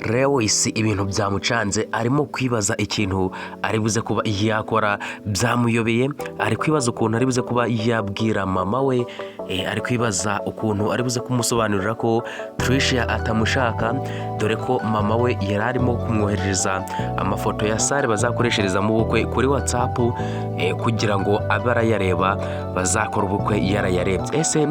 Lewis ibintu byamucanze, arimo kwibaza ikintu ari buze kuba yakora, byamuyobeye. Ari kwibaza ukuntu ari buze kuba yabwira mama we, ari kwibaza ukuntu ari buze kumusobanurira ko Tricia atamushaka, dore ko mama we yari arimo kumwoherereza amafoto ya salle bazakoresherezamo ubukwe kuri WhatsApp, kugira ngo abe arayareba, bazakora ubukwe yarayarebye. Ese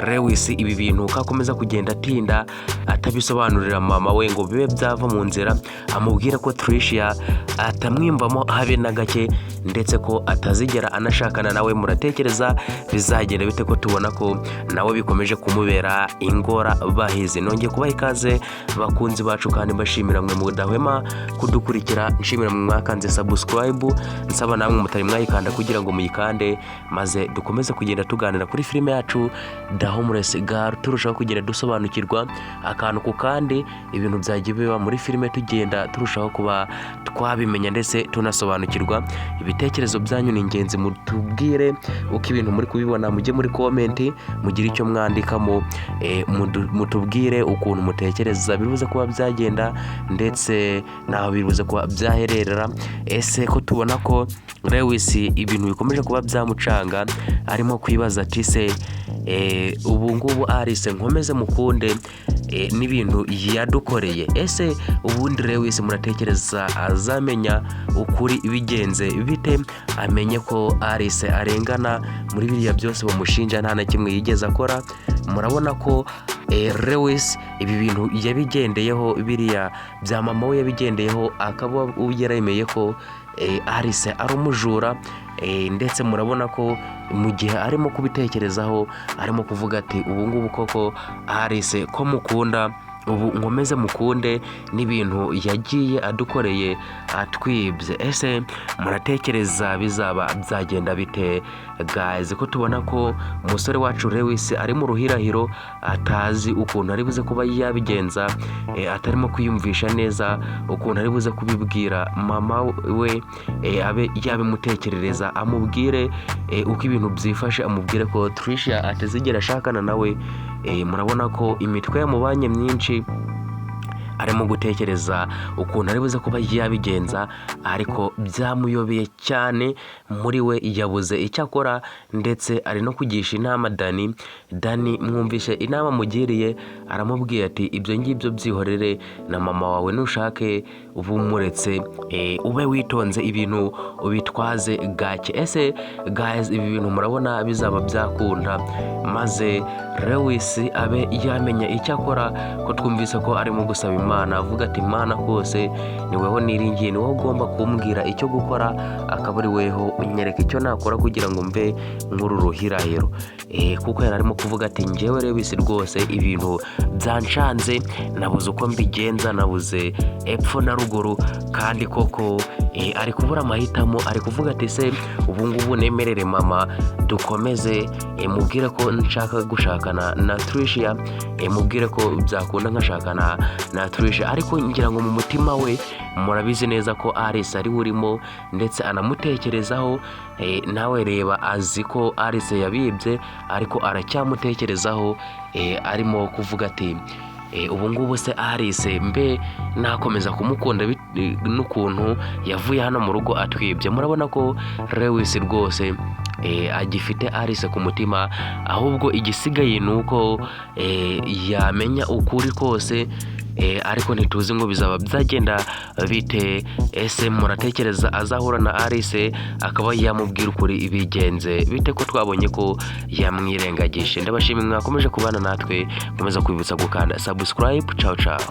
Lewis ibi bintu ko akomeza kugenda atinda atabisobanurira mama we ngo bibe byava mu nzira, amubwira ko Tricia atamwiyumvamo habe na gake, ndetse ko atazigera anashakana nawe, muratekereza bizagenda bite, ko tubona ko nawe bikomeje kumubera ingorabahizi? Nongeye kubaha ikaze, bakunzi bacu, kandi mbashimira mwe mudahwema kudukurikira, nshimira mwe mwakanze subscribe, nsaba namwe mutari mwayikanda kugira ngo muyikande, maze dukomeze kugenda tuganira kuri filime yacu The Homeless Girl, turushaho kugenda dusobanukirwa akantu ku kandi ibintu byagiye biba muri filime, tugenda turushaho kuba twabimenya ndetse tunasobanukirwa. Ibitekerezo byanyu ni ingenzi, mutubwire uko ibintu muri kubibona, mujye muri comment mugire icyo mwandikamo, mutubwire ukuntu mutekereza biruze kuba byagenda ndetse n'aho biruze kuba byahererera. Ese ko tubona ko Lewis ibintu bikomeje kuba byamucanga, arimo kwibaza ati: "Se ubu ngubu Alice nkomeze mukunde n'ibintu yadukoreye?" Ese ubundi Lewis muratekereza azamenya ukuri bigenze bite, amenye ko Alice arengana muri biriya byose bamushinja, nta na kimwe yigeze akora? Murabona ko Lewis ibi bintu yabigendeyeho, biriya bya mama we yabigendeyeho, akaba yaremeye ko Alice ari umujura, ndetse murabona ko mu gihe arimo kubitekerezaho arimo kuvuga ati: "Ubu ngubu koko Alice ko mukunda, ubu nkomeze mukunde n'ibintu yagiye adukoreye atwibye?" Ese muratekereza bizaba byagenda bite, guys, ko tubona ko umusore wacu Lewis ari mu ruhirahiro, atazi ukuntu ari buze kuba yabigenza, atarimo kwiyumvisha neza ukuntu ari buze kubibwira mama we, abe yabimutekerereza, amubwire uko ibintu byifashe, amubwire ko Tricia atazigera ashakana nawe? Murabona ko imitwe yamubanye myinshi, arimo gutekereza ukuntu ari buze kuba yabigenza, ariko byamuyobeye cyane muri we, yabuze icyo akora, ndetse ari no kugisha inama Dani. Dani mwumvishe inama mugiriye, aramubwiye ati: "Ibyo ngibyo byihorere na mama wawe, nushake ubumuretse, ube witonze, ibintu ubitwaze gake." Ese guys, ibi bintu murabona bizaba byakunda, maze Lewis abe yamenya icyo akora, ko twumvise ko arimo gusaba Imana, avuga ati: "Imana kose ni weho niringiye, ni wowe ugomba kumbwira icyo gukora, akaba ari weho unyereka icyo nakora kugira ngo mve nk'uru ruhirahiro," kuko yari arimo kuvuga ati: "Njyewe Lewis rwose ibintu byanshanze, nabuze uko mbigenza, nabuze epfo na ruguru." Kandi koko ari kubura amahitamo, ari kuvuga ati: "Se ubu ngubu nemerere mama dukomeze, mubwire ko nshaka gushakana na Tricia, mubwire ko byakunda nkashakana na Tricia?" Ariko ngira ngo mu mutima we murabizi neza ko Alice ari we urimo, ndetse anamutekerezaho. Nawe reba, azi ko Alice yabibye, ariko aracyamutekerezaho, arimo kuvuga ati: "Ubu ngubu se Alice mbe nakomeza kumukunda n'ukuntu yavuye hano mu rugo atwibye?" Murabona ko Lewis rwose agifite Alice ku mutima, ahubwo igisigaye ni uko yamenya ukuri kose, ariko ntituzi ngo bizaba byagenda bite. Ese muratekereza azahura na Alice akaba yamubwira ukuri bigenze bite, ko twabonye ko yamwirengagije? Ndabashimiye mwakomeje kubana natwe, nkomeza kwibutsa gukanda subscribe. Ciao ciao.